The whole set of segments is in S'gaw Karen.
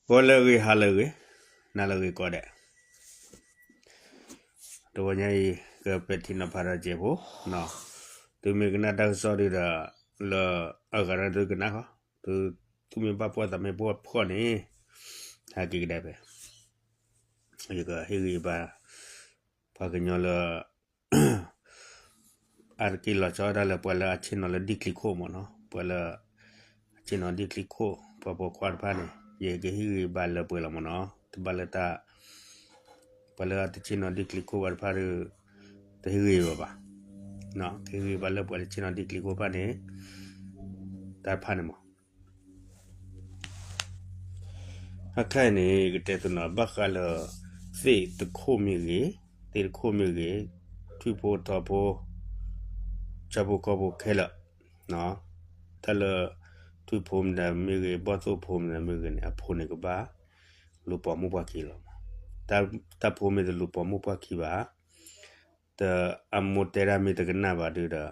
ဂီၤလၢအဂ့ၤ ဟါလၢအဂ့ၤ နၤလၢအဂ့ၤကိးဂၤဒဲး, တဂီၤညါအံၤ ကပဲာ်ထံနီၤဖးဒီးစဲးဖိ, သုမ့ၢ်ကနၣ်တၢ်ကစီၣ်ဒုဒီး လၢအဂၤဒီးသုကနၣ်ဃီ, သုမ့ၢ်ဘၣ်ပှၢ်သးမ့ၢ်ပှၢ်ဖှီၣ်န့ၣ် ဟဲက့ၤကဒါဖဲ ယကဟ့ၣ်ဂံၢ်ဘါ ပှၤကညီလၢ အါတက့ၢ်လီၤဆီဒၣ်တၢ်လၢပှၤလၢအဆ့ၣ်နီၤလၢဒံၣ်ချံခိၣ်မ့ၢ်နီၤ, ပှၤလၢ အဆ့ၣ်နီၤဒံၣ်ချံခိၣ် ပှၤပိာ်ခွါတဖၣ်န့ၣ် ယကဟ့ၣ်ဂံၢ်ဘါလၢပှဲၤလီၤမ့ၢ်နီၤ, တဘၣ်လၢတၢ် ပှၤလၢအတဆ့ၣ်နီၤဒံၣ်ချံခိၣ်ဘၣ်တဖၣ်ဒီး တဟ့ၣ်ဂံၢ်ဘါဘၣ်, ကဟ့ၣ်ဂံၢ်ဘါလၢပှၤလၢဆ့ၣ်နီၤဒံၣ်ချံခိၣ်ဘၣ်န့ၣ် တၢ်တဖၣ်န့ၣ်မ့ၢ် အခါအံၤန့ၣ် ကတဲသုနီၤ ဘၣ်ဃးလၢ သ့ၣ်တခိၣ်မ့ၢ်ဂ့ၤ, သ့ၣ်တခိၣ်မ့ၢ်ဂ့ၤ, ထွံၣ်ဖိထိးဖိ, ဆၣ်ဖိကီၢ်ဖိခဲလၢာ်, တၢ်လၢ ထွံၣ်ဖိမတၤမ့ၢ်ဂ့ၤ, ဘီၣ်သိၣ်ဖိမတၤမ့ၢ်ဂ့ၤန့ၣ် အဖိန့ၣ်ကဘၣ် လူၤပိာ်မိၢ်ပှၢ်ခံလီၤ. တၢ်ဖိမ့ၢ်တလူၤပိာ်မိၢ်ပှၢ်ခံဘၣ်, တၢ်အမိၢ်တဲဒၣ်မ့ၢ်တကနၣ်ဘၣ်ဒုဒီး တၢ်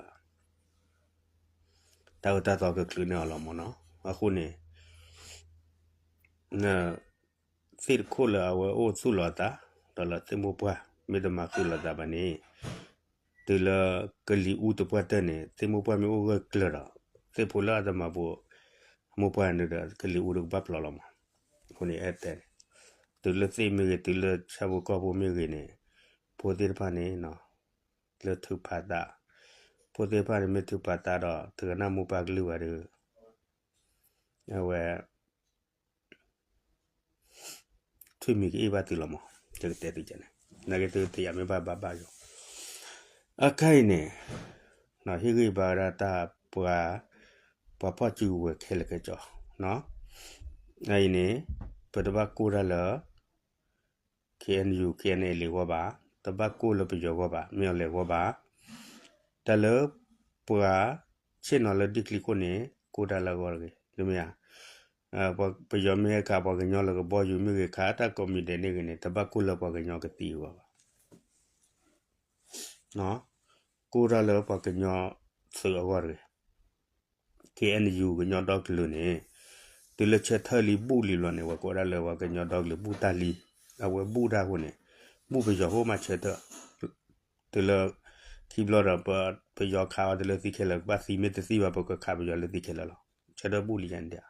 အၢတၢ်သီကချုးန့ၢ်အီၤလီၤမ့ၢ်နီၤ. အဃိန့ၣ် သ့ၣ်တခိၣ်လၢအဝဲအိၣ်သူၣ်လီၤအသး ဒီးလၢသ့ၣ်မိၢ်ပှၢ် မ့ၢ်တမၤဃုာ်လိာ်သးဘၣ်န့ၣ် တုၤလၢကလံၤအူတပှၢ်တၢၢ်န့ၣ် သ့ၣ်မိၢ်ပှၢ်မ့ၢ်အိၣ်ဂၢၢ်ကျၢၤဒီး သ့ၣ်ဖိလၢအတမၤဘူး မိၢ်ပှၢ်န့ၣ်ဒီး ကလံၤအူတကဘၣ်ဖျိးလီၤမး. အဃိန့ၣ် အဲၣ်တဲန့ၣ် တုၤလၢသ့ၣ်မ့ၢ်ဂ့ၤ တုၤလၢဆၣ်ဖိကီၢ်ဖိမ့ၢ်ဂ့ၤန့ၣ် ဖိသ့ၣ်တဖၣ်န့ၣ် လၢထုးဖးသး, ဖိသ့ၣ်တဖၣ်န့ၣ်မ့ၢ်ထုးဖးသးဒီး တကနၣ်မိၢ်ပှၢ်ကလုၢ်ဘၣ်ဒီး အဝဲ ထွံၣ်မံၤကအ့ၣ်ဘၣ်သုလီၤမး, ယကတဲသုန့ၣ် နာ်က့သုတယာ်မ့ၢ်ဘၣ်ဘၣ်ဘၣ်ယိၤ, အခါအံၤန့ၣ် ဟ့ၣ်ဂံၢ်ဘါဝဲဒၣ်တၢ်ပှၤ ပှၤဖီၣ်စုကဝဲၤခဲလၢာ်ခဲဆ့, အံၤန့ၣ် ပတဘၣ်ကိၢ်တၢ်လၢ KNU KNLA အဂီၢ်ဘၣ်, တဘၣ်ကိၢ်လၢပယီၤအဂီၢ်ဘၣ်, မ့ၢ်အီၤလဲၤအဂီၢ်ဘၣ်, တၢ်လၢ ပှၤဆ့ၣ်နီၤလၢဒံၣ်ချံခိၣ်န့ၣ် ကိၢ်တၢ်လၢအဂီၢ်တဂ့ၤ, မ့ၢ်ဧါ, ပယီၤမ့ၢ်ဟဲခးပှၤကညီလၢကဘီယူၤမ့ၢ်ဂ့ၤ ခးတၢ်ကိးမံၤဒဲးန့ၣ်ဂ့ၤန့ၣ် တဘၣ်ကိၢ်လၢပှၤကညီကသံအဂီၢ်ဘၣ် ကိၢ်တၢ်လၢပှၤကညီသုးအဂီၢ်တဂ့ၤ, KNU ကညီဒီကလုာ်န့ၣ် တုၤလၢဆၢထၢၣ်လံဘူၣ်လံဘျီန့ၣ် ပှၤကိးဒၣ်လၢပှၤကညီဒီကလုာ်ဘူၣ်တၢ်လံ, အဝဲဘူၣ်တၢ်အဃိန့ၣ် ဘူၣ်ပယီၤအဃိမးဆၢထၢၣ်, တုၤလၢ ခံဘျီဒီး ပယီၤခးအီၤတလၢသံခဲလၢာ် ကဘၣ်သံမ့ၢ်တသံဘၣ် ပကခးပယီၤလၢသံခဲလၢာ်လီၤ, ဆၢထၢၣ်ဘူၣ်လံယၤန့ၣ်ဒၣ်,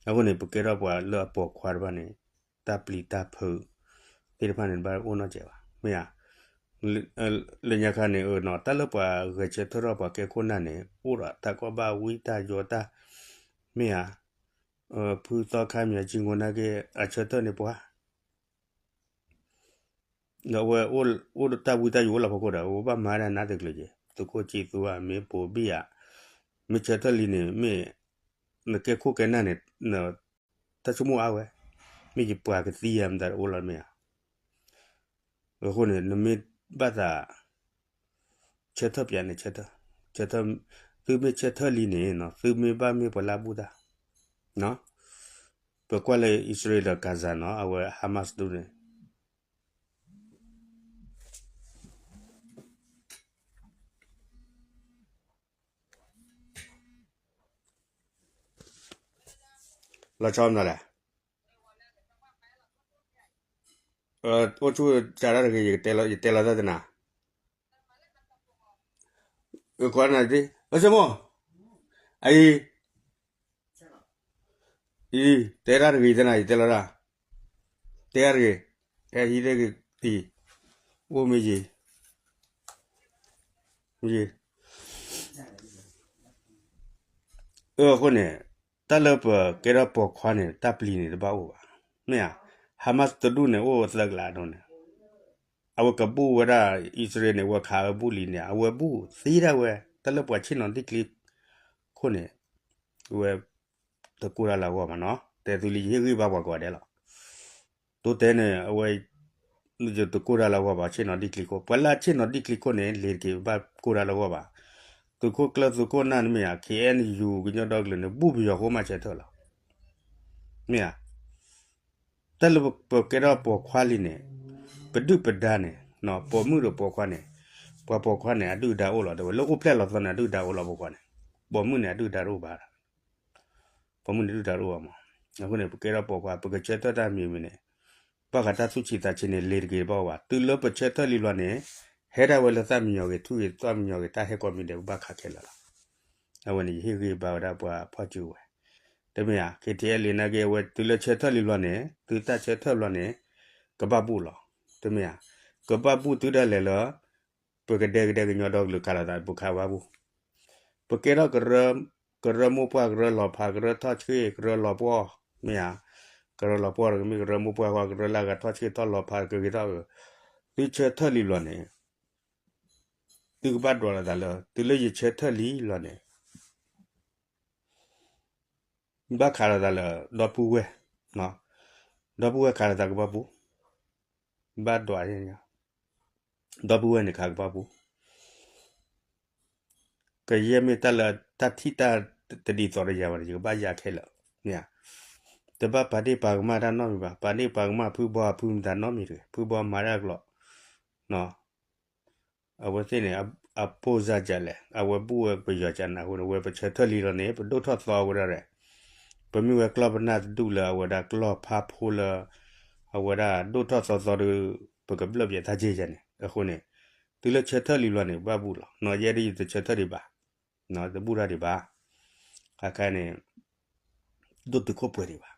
အဃိန့ၣ် ပကဲထီၣ်ပှၤလၢအပိာ်ခွါတဖၣ်န့ၣ် တၢ်ပျံၤတၢ်ဖုးသ့ၣ်တဖၣ်န့ၣ် တဘၣ်အိၣ်နီတစဲးဘၣ် မ့ၢ်ဧါ, လၢညါခါန့ၣ် တၢ်လၢပှၤဂဲၤဆၢထၢၣ်ထီၣ်ပှၤကဲခိၣ်နၢ်န့ၣ် အိၣ်ဒီးတၢ်ကီဘၣ်ဝံတၢ်ယိးတၢ်, မ့ၢ်ဧါ, ဖုသီခါမၠးကံငိနၢ်က့ အဆၢထၢၣ်န့ၢ်ပှၤ ဒီးအဝဲအိၣ်ဒီးတၢ်ဝံတၢ်ယိးအိၣ်လီၤဖီခိၣ်ဒီး အဝဲဘၣ်မၤဒၣ်နးတကျၢၤက့ၤ သုးခိၣ်ကံသူဧါ မ့ၢ်ပိာ်ဘံၣ်ဧါ, မ့ၢ်ဆၢထၢၣ်လံန့ၣ် မ့ၢ်နကဲခိၣ်ကဲနၢ်န့ၣ် တၢ်ဆိကမိၣ်အါဝဲ, မ့ၢ်ယပှၤကသံယၤမတၤတအိၣ်လီၤမ့ၢ်ဧါ, အဃိန့ၣ် နမ့ၢ်ဘၣ်သး ဆၢထၢၣ်ပၠးန့ၣ် ဆၢထၢၣ်, သုမ့ၢ်ဆၢထၢၣ်လံန့ၣ် သုမ့ၢ်ဘၣ်မ့ၢ်ပှၤလၢအဘူၣ်တၢ်, ပကွၢ်လၢအံၣ်စရ့လးဒီး Gaza နီၤ အဝဲ Hamas ဒူၣ်န့ၣ် လီၤဆီမနုၤလဲၣ်, အိၣ်ဆူၣ်စးဒၣ်တဂ့ၤ ယတဲလီၤတၢ်တနၤ, ကွၢ်နၤ, အိၣ်ဆူၣ်မိၢ်, အံၤ အံၤ တဲတၢ်တဂ့ၤတနၤ ယတဲလီၤတၢ်, တဲတၢ်တဂ့ၤ, ဟဲဟံးတဂ့ၤ, အံၤ အိၣ်မ့ၢ်ယံၤ, အဃိန့ၣ် တၢ်လၢပကဲထီၣ်ပိာ်ခွါန့ၣ် တၢ်ပျံၤန့ၣ်တဘၣ်အိၣ်ဘၣ်, မ့ၢ်ဧါ, Hamas တဒူၣ်န့ၣ် အိၣ်သၢကလးဒိၣ်န့ၣ် အဝဲကဘူၣ်ဝဲဒၣ် အံၣ်စရ့လးန့ၣ် အဝဲခးဝဲဘူၣ်လံန့ၣ် အဝဲဘူၣ်သံဒၣ်ဝဲ တၢ်လၢပှၤဆ့ၣ်နီၤဒံၣ်ချံခိၣ်န့ၣ် ဝဲ တကိၢ်တၢ်လၢအဂီၢ်ဘၣ်နီၤ, တဲသုလံ ယဟ့ၣ်ဂံၢ်ဘါပှၤကိးဂၤဒဲးလီၤ, တိတဲန့ၣ် အဝဲ တကိၢ်တၢ်လၢအဂီၢ်ဘၣ် ဆ့ၣ်နီၤဒံၣ်ချံခိၣ်, ပှၤလၢအဆ့ၣ်နီၤဒံၣ်ချံခိၣ်န့ၣ် လ့ၤတက့ၤဘၣ်ကိၢ်တၢ်လၢအဂီၢ်ဘၣ်, သုးခိၣ်ကျၢၢ်သုးခိၣ်နၢ်မ့ၢ်ဧါ KNU ကညီဒီကလုာ်န့ၣ် ဘူၣ်ပယီၤဃိမးဆၢထၢၣ်လီၤ, မ့ၢ်ဧါ တၢ်လၢပကဲထီၣ်ပိာ်ခွါလံန့ၣ် ပဒုၣ်ပဒါန့ၣ် ပိာ်မုၣ်ဒီးပိာ်ခွါန့ၣ် ပှၤပိာ်ခွါန့ၣ် အဒုၣ်အဒါအိၣ်လီၤ တဲဝဲ လၢအိၣ်ဖျဲၣ်လီၤသီန့ၣ် အဒုၣ်အဒါအိၣ်လီၤပိာ်ခွါန့ၣ်, ပိာ်မုၣ်န့ၣ် အဒုၣ်အဒါတအိၣ်ဘၣ်, ပိာ်မုၣ်န့ၣ် ဒုၣ်ဒါတအိၣ်ဘၣ်မး, အဃိန့ၣ် ပကဲထီၣ်ပိာ်ခွါ ပကဆၢထၢၣ်တၢ်မံၤမံၤန့ၣ် ဘၣ်ဃးတၢ်သူၣ်ဆံးသးဆံးန့ၣ် လ့ၤတဂ့ၤတဘၣ်ဘၣ်. တုၤလၢပဆၢထၢၣ်လံဘျီန့ၣ် ဟဲဒၣ်ဝဲလၢသၣ်မံယီၤဂ့ၤ ထူၣ်ဂ့ၤသၣ်မံယီၤဂ့ၤ တၢ်ဟဲကိးမံၤဒဲး ပဘၣ်ခးခဲလၢာ်လီၤ. အဝဲန့ၣ် ယဟ့ၣ်ဂံၢ်ဘါဝဲဒၣ်ပှၤဖီၣ်စုကဝဲၤ, တမ့ၢ်ဧါ, ခ့ထံအဲလ့နာ်က့ အဝဲတုၤလၢဆၢထၢၣ်လံဘျီန့ၣ် သုတၢ်ဆၢထၢၣ်ဘျီန့ၣ် ကဘၣ်ဘူၣ်လီၤ. တမ့ၢ်ဧါ, ကဘၣ်ဘူၣ်တုၤဒၣ်လဲာ်လၢ ပကဒဲကဒဲကညီဒီကလုာ်ခးလိာ်သး ပခးဘၣ်ဘူၣ်, ပကဲထီၣ် ကရၢမိၢ်ပှၢ် ကရၢလီၤဖး ကရၢထီၣ်ဆှ့ၣ် ကရၢလီၤပှီၢ်, မ့ၢ်ဧါ, ကရၢလီၤပှီၢ်တကမ့ၢ် ကရၢမိၢ်ပှၢ်ဃီ ကရၢလၢအဂၤထီၣ်ဆှ့ၣ်ထီၣ်လီၤဖး ကဂ့ၤထီၣ်, သုဆၢထၢၣ်လံဘျီန့ၣ် သုကဘၣ်ဒွးလိာ်သးလၢ တုၤလၢယဆၢထၢၣ်လံလီၤန့ၣ် ဘၣ်ခးလိာ်သးလၢ ဒီပုၢ်ဝဲၢ်, ဒီပုၢ်ဝဲၢ်ခးလိာ်သးကဘၣ်ပူၤ, ဘၣ်ဒွး, ဒီပုၢ်ဝဲၢ်န့ၣ်ခးကဘၣ်ပူၤ, ကယဲၢ်မ့ၢ်တၢ်လၢတၢ်ထံၣ်တၢ်တဒ်သိးဒီးယၤဘၣ်န့ၣ် ယကဘၣ်ယၤခဲလၢာ်, မ့ၢ်ဧါ, တဘၣ်ပာ်ဒ့ၣ်ပာ်ကမၣ်တၢ်နီတမံၤဘၣ်, ပာ်ဒ့ၣ်ပာ်ကမၣ်ဖုဘီအဖုမတၤနီတမံၤတဂ့ၤ, ဖုဘီမၤတၢ်ကျိၤ အဝဲသ့ၣ်န့ၣ် အပိၢ်စၢ်ဒ်လဲၣ်, အဝဲဘူၣ်ဝဲပယီၤကနးအဃိန့ၣ် ဝဲပဆၢထၢၣ်လံလီၤန့ၣ် ပဒိၣ်ထီၣ်သီဝဲဒၣ်ရဲၣ်, ပမ့ၢ်ဝဲကျီၢ်ပနၢ်တဒူၣ်လၢအဝဲဒၣ်ကျီၢ်ဖးဖိလၢ အဝဲဒၣ်ဒိၣ်ထီၣ်သီသီဒီး ပကဘျၢၣ်ပျဲတၢ်က့ယဲန့ၣ် အဃိန့ၣ် တုၤလၢဆၢထၢၣ်လံလီၤန့ၣ် ဘၣ်ဘူၣ်လီၤ, နီၢ်ယဲဒ်ယတဆၢထၢၣ်ဒံးဘၣ်, တဘူၣ်တၢ်ဒံးဘၣ်, အခါန့ၣ် ဒိၣ်တုာ်ခိၣ်ပှဲၤဒံးဘၣ်,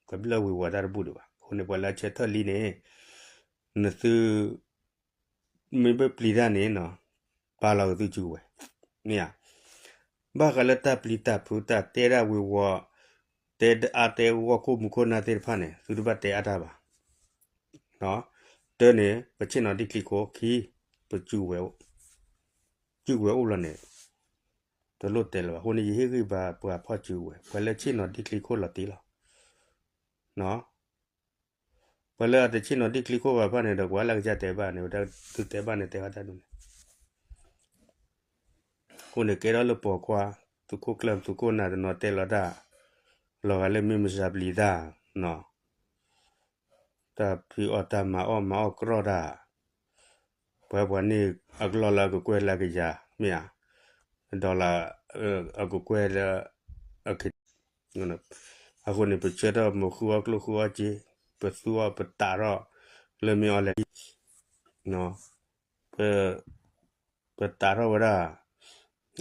ကဘျၢၣ်ဝ့ၤဝီၤတၢ်တဘူၣ်ဒံးဘၣ်, အဃိန့ၣ် ပှၤလၢအဆၢထၢၣ်လံန့ၣ် နသု မ့ၢ်ဘၣ်ပျံၤတၢ်န့ၣ် ပာ်လီၤက့ၤသုစုကဝဲၤ, မ့ၢ်ဧါ, ဘၣ်ဃးလၢတၢ်ပျံၤတၢ်ဖုးတၢ်တဲဒၣ်ဝ့ၤဝီၤ, တဲအါတဲဂီၢ်ခိၣ်မူခိၣ်နၢ်သ့ၣ်တဖၣ်န့ၣ် သုတဘၣ်တဲအါတၢ်ဘၣ်, တၢန့ၣ် ပဆ့ၣ်နီၤဒံၣ်ချံခိၣ်, ခံ, ပစုကဝဲၤ, စုကဝဲၤအိၣ်ဘျီန့ၣ် တလိၣ်တဲလၢၤဘၣ်, အဃိန့ၣ် ယဟ့ၣ်ဂံၢ်ဘါပှၤဖီၣ်စုကဝဲၤ ပှၤလၢဆ့ၣ်နီၤဒံၣ်ချံခိၣ်လီၤတံၢ်လီၤ, ပှၤလၢအတဆ့ၣ်နီၤဒံၣ်ချံခိၣ်ဘၣ်တဖၣ်န့ၣ်ဒီး ကွၢ်လၢကစၢ်တဲဘၣ်န့ၣ် ဝဲဒၣ်သုတဲဘၣ်န့ၣ် တဲဝဲတၢ်ဒ်န့ၣ်, အဃိန့ၣ် ကဲထီၣ်လၢပိာ်ခွါ, သုးခိၣ်ကျၢၢ်သုးခိၣ်နၢ်တနီၤတဲလီၤတၢ်, လီၤဂာ်လၢမ့ၢ်မစၢ်ပျံၤတၢ်, တၢ်ဖံးအီၣ်တၢ်မၤအီၣ်မၤအီၣ်ကြီတၢ်, ပှၤပှၤန့ၣ်အကလီၢ်လၢအကကွဲၢ်လၢကယၤ, မ့ၢ်ဧါ, ဒီးလၢ အကကွဲၢ်လၢ အခ့ အဃိန့ၣ် ပဆၢထၢၣ်မ့ၢ်ဃုအီၣ်ကျိၣ်ဃုအီၣ်စ့, ပသူအီၣ်ပတးထီၣ် လၢမ့ၢ်အီၤလဲၤဟံၣ်, ပ ပတးထီၣ်ဝဲဒၣ်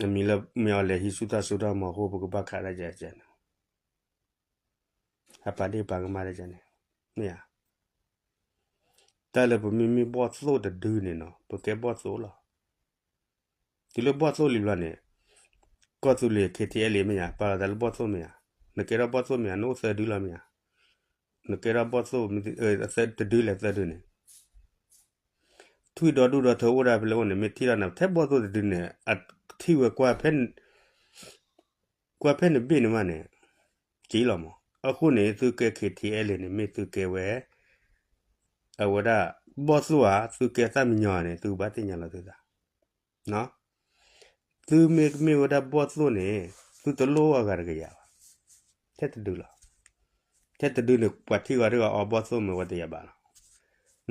အမံၤလၢမ့ၢ်အီၤလဲၤဟံးဆူၣ်တၢ်စိတၢ်ကမီၤအဃိ ပကဘၣ်ခးတၢ်ကဲကဲန့ၣ်, အပာ်ဒ့ၣ်ပာ်ကမၣ်တၢ်ကဲန့ၣ်, မ့ၢ်ဧါ, တၢ်လၢပမ့မ့ၢ်ဘီၣ်သိၣ်တဒုန့ၣ်နီၤ ပကဲဘီၣ်သိၣ်လီၤ. တုၤလၢဘီၣ်သိၣ်လံဘျီန့ၣ် ကီၢ်သူလ့ၤ ခ့ထံအဲလ့ မ့ၢ်ဧါ, ပာ်လီၤသးလၢဘီၣ်သိၣ်မ့ၢ်ဧါ, နကဲထီၣ်ဘီၣ်သိၣ်မ့ၢ်ဧါ, နအိၣ်သၢဒုလီၤမ့ၢ်ဧါ, နကဲထီၣ်ဘီၣ်သိၣ် တဒုလဲၣ်သၢဒုန့ၣ် ထွံၣ်ဒီဒူၣ်ဒီထၢအိၣ်ဒၣ်ဖဲလဲၣ်အိၣ်န့ၣ် မ့ၢ်ထံၣ်လီၤနၤ ထဲဘီၣ်သိၣ်တဒုန့ၣ် အထံၣ်ဝဲ ကွၢ်ဖဲနဘ့ၣ်န့ၣ်မးန့ၣ် က့ၤလီၤမး. အဃိန့ၣ် သုကဲ ခ့ထံအဲလ့ န့ၣ် မ့ၢ်သုကဲဝဲ အဝဲဒၣ် ဘီၣ်သိၣ်ဧါ သုကဲသၣ်မံညီၤန့ၣ် သုကဘၣ်သ့ၣ်ညါလီၤသုသး သုမ့ၢ်ကမ့ၢ်ဝဲဒၣ်ဘီၣ်သိၣ်န့ၣ် သုတလိၣ်အဂၤတကယၤဘၣ်. ထဲတဒုလီၤ. ထဲတဒုန့ၣ် ပှၤထံၣ်ဂီၤတဂၤအီၤဘီၣ်သိၣ်မ့ၢ်ဝဲတယၤဘၣ်လီၤ.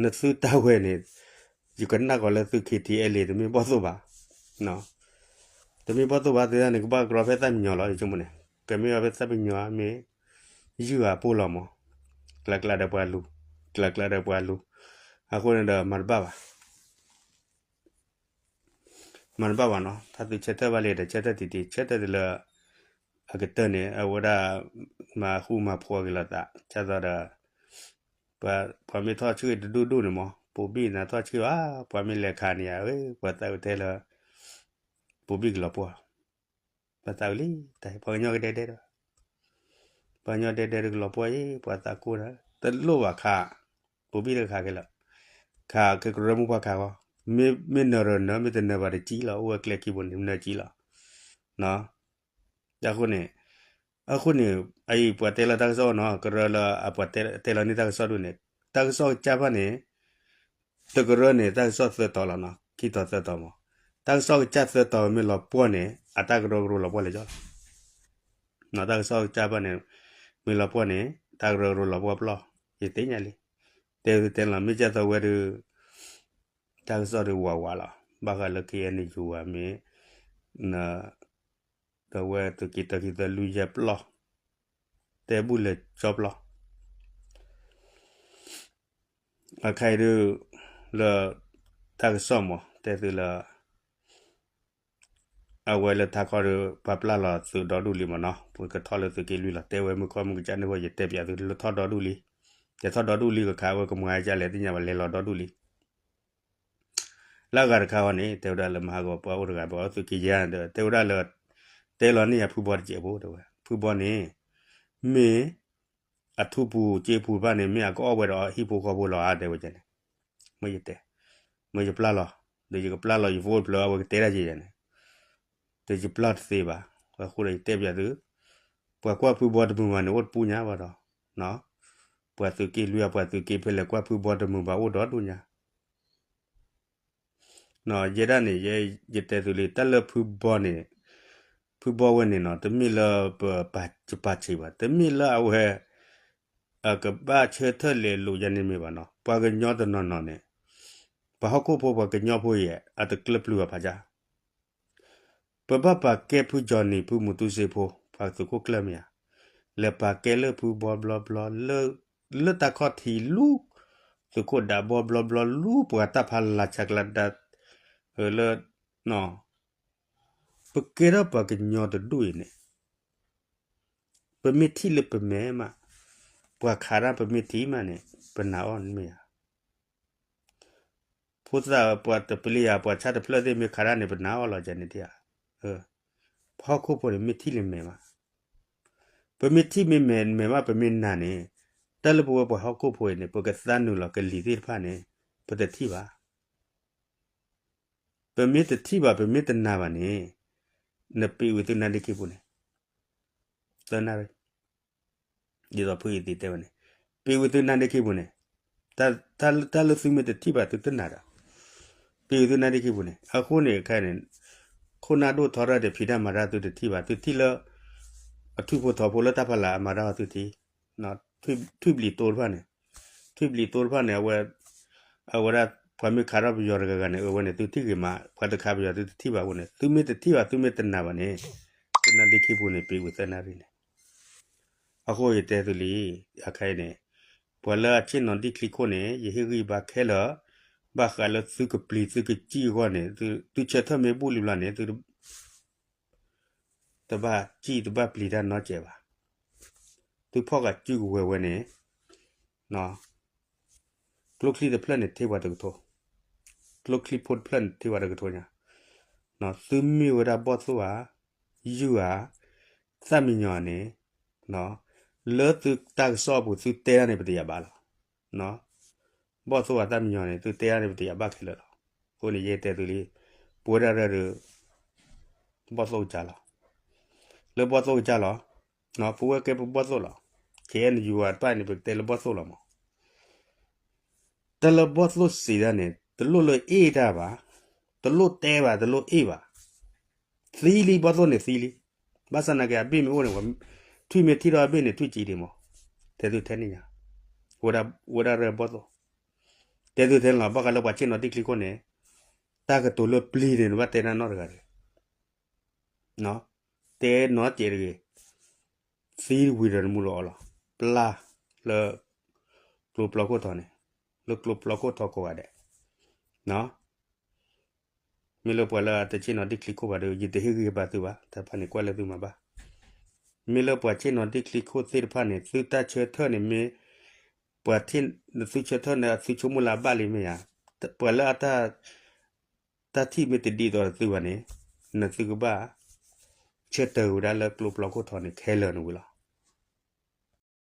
နသုတၢ်ဝဲန့ၣ် ယကနၣ်ကီးလၢသု ခ့ထံအဲလ့ တမ့ၢ်ဘီၣ်သိၣ်ဘၣ်. တမ့ၢ်ဘီၣ်သိၣ်ဘၣ် သုတၢ်န့ၣ် ကဘၣ်ကရီဖဲသၣ်မံညီၤလီၤ ယဆိကမိၣ်န့ၣ် ကမ့ၢ်အီၤဖဲသၣ်မံညီၤမ့ၢ် ယုၢ်အပူၤလီၤမး ကျးကျးဒီးပှၤလူၤ ကျးကျးဒီးပှၤလူၤ အဃိန့ၣ်ဒီးမၤတဘၣ်ဘၣ် မၤတဘၣ်ဘၣ်နီၤ တၢ်သုဆၢထၢၣ်ဘၣ်လံဒီး ဆၢထၢၣ်တံၢ်တံၢ် ဆၢထၢၣ်တလၢ အကတၢၢ်န့ၣ် အဝဲဒၣ် မၤဃူမၤဖိးက့ၤလိာ်သး ဒ်သိးဒီး ပှၤမ့ၢ်ထီၣ်ဆှံတဒူၣ်ဒူၣ်န့ၣ်မး ပိာ်ဘံၣ်နၤထီၣ်ဆှံဘၣ် ပှၤမ့ၢ်လဲၤခးန့ၣ်ဧါ ပှၤသးဝဲတဲလၢ ပိာ်ဘံၣ်ကလီၤပှီၢ် ပှၤသးဝဲလံ တၢ်ပှၤကညီကဒဲဒဲဒီး ပှၤကညီဒဲဒဲတကလီၤပှီၢ်အံၤ ပှၤသးကိၢ်ဒီး တလိၣ်ဘၣ်ခး ပိာ်ဘံၣ်တခးခဲလၢာ် ခးကကရၢမိၢ်ပှၢ်ခးဃီ မ့ၢ်နၢၤဒီးနၢၤ မ့ၢ်တနၢၤဘၣ်တကံလီၤ အိၣ်ဝဲကျဲခံဘိန့ၣ် နၢၤကံလီၤ အဃိန့ၣ် အဃိန့ၣ် အအံၤပှၤတဲလီၤတၢ်ကစီၣ်နီၤ ကရၢလၢအပှၤတဲလီၤန့ၢ်တၢ်ကစီၣ်ဒ်န့ၣ် တၢ်ကစီၣ်ကစၢ်ဘၣ်န့ၣ် တကရၢန့ၣ် တၢ်ကစီၣ်သၢတီၤလီၤနီၤ ခံတီၤသၢတီၤမး တၢ်ကစီၣ်ကစၢ်သၢတီၤမ့ၢ်လီၤပှီၢ်န့ၣ် အတၢ်ကရၢကရိလီၤပှီၢ်လဲၤကၠီလီၤ တၢ်ကစီၣ်ကစၢ်ဘၣ်န့ၣ် မ့ၢ်လီၤပှီၢ်န့ၣ် တၢ်ကရၢကရိလီၤပှီၢ်ပျီၢ် ယသ့ၣ်ညါလံ တဲဝဲသ့ၣ်တဲလီၤ မ့ၢ်ကၢ်သီဝဲဒုး တၢ်ကစီၣ်ဒုးဝးဝးလီၤ ဘၣ်ဃးလၢ ခ့ၣ်အဲၣ်ယူၣ် ဝဲမ့ၢ် ဒီးဝဲသုးက့တၢခံသၢလွံၢ်ယဲၢ်ပျီၢ် တဲဘူၣ်လဲၤကၠီပျီ အခါအံၤဒုး လၢ တၢ်ကစီၣ်မး တဲသုလၢ အဝဲလၢထးခီဒီး ပှၤပျၢ်လီၤသုးဒီဒူၣ်လံမးနီၤ, ပကထီၣ်လၢသုးက့လွံၢ်လီၤ, တဲဝဲမုၢ်ခီမုၢ်ကစၢ်န့ၣ်ဃီ ယတဲပၠးသုလၢထီၣ်ဒီဒူၣ်လံ, ယထီၣ်ဒီဒူၣ်လံကခါ အဝဲကမၤအါကလဲၣ်သ့ၣ်ညါဘၣ် လဲၤလီၤဒီဒူၣ်လံ လၢအဂၤတခါဃီန့ၣ် တဲဝဲဒၣ်လၢမဟါဂီၤပှၤအိၣ်တဂၤ ပှၤအိၣ်သုးက့ယဲၢ်ဒီး တဲဝဲဒၣ်လၢ တဲလီၤန့ၢ်ယၤဖုဘီတစဲးဖိတဲဝဲ ဖုဘီန့ၣ် မ့ၢ် အထူပူၤစ့ပူၤတဖၣ်န့ၣ် မ့ၢ်အကအီၣ်ဝဲဒီးဟံၣ်ဖိဃီဖိလီၤဧါ တဲဝဲန့ၣ်, မ့ၢ်ယတဲ, မ့ၢ်ယပျၢ်လီၤ, ဒီးယကပျၢ်လီၤယဖိတဖျၢၣ် အဝဲကတဲတၢ်က့ယဲၢ်န့ၣ်, ဒီးယပျၢ်တသ့ဘၣ်, အဃိဒီးယတဲပၠးသု, ပှၤကွၢ်ဖုဘီတမုာ်ဘၣ်န့ၣ် အိၣ်တပူၤညါဘၣ်ဒီး ပှၤသုးက့လွံၢ်ဧါ ပှၤသုးက့ဖဲလဲၣ် ကွၢ်ဖုဘီတမုာ်ဘၣ်အိၣ်ဒီဒူၣ်ညါ ယဲဒၣ်န့ၣ် ယတဲသုလံ တၢ်လၢဖုဘီန့ၣ်, ဖုဘီဝဲန့ၣ်နီၤ တမ့ၢ်လၢပပာ်ဆံးဘၣ် တမ့ၢ်လၢအဝဲ အကဘၣ်ဆၢထၢၣ်လဲၤလိာ်ယၤန့ၣ်မ့ၢ်ဘၣ်နီၤ ပှၤကညီတနီၤနီၤန့ၣ်, ပှၤဟီၣ်ခိၣ်ဖိပှၤကညီဖိအံၤ အတကျၢၤပျုၤအဖးဆါ ပဘၣ်ပာ်ကဲဖုကၠီနံၤ ဖုမူတူစ့ဖိ ပှၤသုးခိၣ်ကျၢၢ်မ့ၢ်ဧါ, လဲၤပာ်ကဲလၢဖုဘီဘျီဘျီ, လၢတၢ်ခီၣ်ထံးလူၤ, သုးခိၣ်ဒးဘီဘျီဘျီလူၤ ပှၤတၢ်ဖးလၢ်ဆါကျါဒါ, လၢ, ပကဲထီၣ်ပှၤကညီတဒူၣ်အံၤန့ၣ်, ပမ့ၢ်ထံၣ်လၢပမဲာ်မး, ပှၤခးတၢ်ပမ့ၢ်ထံၣ်မးန့ၣ် ပနာ်အီၤမ့ၢ်ဧါ ဖိသၣ်ပှၤတပျံၤယၤ ပှၤဆၣ်တဖျၢၣ်သ့ၣ်မ့ၢ်ခးတၢ်န့ၣ် ပနာ်အီၤလီၤကန့ၣ်ဧါ, ပှၤဟီၣ်ခိၣ်ဖိန့ၣ် မ့ၢ်ထံၣ်လၢမဲာ်မး, ပမ့ၢ်ထံၣ်မ့ၢ်မဲာ်မး ပမ့ၢ်နာ်န့ၣ်, တၢ်လၢပဝဲပှၤဟီၣ်ခိၣ်ဖိအံၤန့ၣ် ပကသးနုာ်လီၤကလံၤသ့ၣ်တဖၣ်န့ၣ်, ပတထံၣ်ဘၣ် ပမ့ၢ်တထံၣ်ဘၣ် ပမ့ၢ်တနာ်ဘၣ်န့ၣ်, နပ့ၤဝံၤသုနၣ်ဒ့ခံပူၤန့ၣ်, သၢနၣ်ရံၣ်, ဒ်သိးဖုအံၤသ့တဲဝဲန့ၣ်, ပ့ၤဝံၤသုနၣ်ဒ့ခံပူၤန့ၣ်, တၢ်လၢသုမ့ၢ်တထံၣ်ဘၣ်သုတနာ်ဒီး, ပ့ၤဝံၤသုနၣ်ဒ့ခံပူၤန့ၣ် အဃိန့ၣ်ခဲအံၤန့ၣ်, ခိၣ်နၢ်ဒိၣ်ထီရၢၢ်ဒီးဖံးတၢ်မၤတၢ်သုတထံၣ်ဘၣ် သုထံၣ်လၢ အထူဖိထီဖိလၢတၢ်ဖးလၢ်အမၤတၢ်အီၤသုထံၣ် ထွံၣ်ဘျံးတိတဖၣ်န့ၣ်, ထွံၣ်ဘျံးတိတဖၣ်န့ၣ် အဝဲ, အဝဲဒၣ်ပှၤမ့ၢ်ခးထီၣ်ပယီၤတဂၤဂၤန့ၣ် အဝဲန့ၣ် သုထံၣ်ဂ့ၤမး ပှၤတခးပယီၤသုတထံၣ်ဘၣ်အဃိန့ၣ် သုမ့ၢ်တထံၣ်ဘၣ် သုမ့ၢ်တနာ်ဘၣ်န့ၣ်, သုနၣ်ဒ့ခံပူၤန့ၣ် ပ့ၤဝံၤသၢနၣ်ရံၣ်န့ၣ်, အဃိယတဲသုလံ, အခဲအံၤန့ၣ်, ပှၤလၢအဆ့ၣ်နီၤဒံၣ်ချံခိၣ်န့ၣ် ယဟ့ၣ်ဂံၢ်ဘါခဲလၢာ်, ဘၣ်ဃးလၢသုကပျံၤသုကစံၣ်အဂီၢ်န့ၣ်, သုဆၢထၢၣ်မ့ၢ်ဘူၣ်လံဘျီန့ၣ် သု တဘၣ်စံၣ်တဘၣ်ပျံၤတၢ်နီတစဲးဘၣ်. သုဖီၣ်ဃာ်စုကဝဲၤဝဲန့ၣ်, ကျိချံတဖျၢၣ်န့ၣ်ထံၣ်ပှၤတကထိ, ကျိချံဖိတဖျၢၣ်န့ၣ်ထံၣ်ပှၤတကထိညါ, သုမ့ၢ်ဝဲဒၣ်ဘီၣ်သိၣ်ဧါ, ယုၢ်ဧါ, သၣ်မံယီၤန့ၣ်, လၢသုတၢ်ကစီၣ်အပူၤသုတဲတၢ်န့ၣ် ပတယာ်ဘၣ်လီၤ. ဘီၣ်သိၣ်ဧါသၣ်မံယီၤန့ၣ် သုတဲတၢ်န့ၣ် ပတယာ်ဘၣ်ခဲလၢာ်လီၤ. အဃိန့ၣ် ယတဲသုလံ, ပဝဲဒၣ်ရၢၢ်ဒီး ဘီၣ်သိၣ်ကစၢ်လီၤ. လၢဘီၣ်သိၣ်ကစၢ်လီၤ. ပဝဲကဲပဘီၣ်သိၣ်လီၤ. ခဲအံၤနယူၤဝဲတဖၣ်န့ၣ် ပကတဲလၢဘီၣ်သိၣ်လီၤမး. တၢ်လၢဘီၣ်သိၣ်စံးတၢ်န့ၣ် တလိၣ်လၢအ့ၣ်တၢ်ဘၣ်, တလိၣ်တဲဘၣ်, တလိၣ်အ့ၣ်ဘၣ်. သံလံ ဘီၣ်သိၣ်န့ၣ်သံလံ. ဘၣ်ဆၣ်နာ်က့ အဘ့ၣ်မ့ၢ်အိၣ်န့ၣ်, ထွံၣ်မ့ၢ်ထံၣ်ထီၣ်အဘ့ၣ်န့ၣ် ထွံၣ်စံးဒံးမး. တဲသုထဲန့ၣ်ညါ, ဝဲဒၣ်ရၢၢ်ဘီၣ်သိၣ်, တဲသုထဲန့ၣ်လီၤ. ဘၣ်ဃးလၢပှၤဆ့ၣ်နီၤဒံၣ်ချံခိၣ်န့ၣ်, တၢ်ကတိၤလၢပျံၤန့ၣ် နဘၣ်တဲတၢ်နီတဂၤတဂ့ၤ. တဲနီတစဲးတဂ့ၤ. သံဝံၤဒီးနမူလီၤအီၤလီၤ. ပျၢ်လၢ ကျိပျီခိၣ်ထီန့ၣ်, လၢကျိပျီခိၣ်ထီကိးဂၤဒဲး. မ့ၢ်လၢပှၤလၢအတဆ့ၣ်နီၤဒံၣ်ချံခိၣ်ဘၣ်ဒီး ယတဟ့ၣ်ဂံၢ်ဟ့ၣ်ဘါသုဘၣ်, တၢ်တဖၣ်န့ၣ်ကွၢ်လၢသုမၤဘၣ်. မ့ၢ်လၢပှၤဆ့ၣ်နီၤဒံၣ်ချံခိၣ်သ့ၣ်တဖၣ်န့ၣ် သုတၢ်ဆၢထၢၣ်န့ၣ်မ့ၢ်, ပှၤ, သုဆၢထၢၣ်န့ၣ် သုဆိကမိၣ်လၢအဘၣ်လံမ့ၢ်ဧါ. ပှၤလၢအတၢ် တၢ်ထံၣ်မ့ၢ်တဒ်သိးသုဘၣ်န့ၣ်, နသုကဘၣ် ဆၢထၢၣ်ဝဲဒၣ်လၢကျိပျီခိၣ်ထီန့ၣ်ခဲလၢာ်န့ၣ်ဝံၤလီၤ.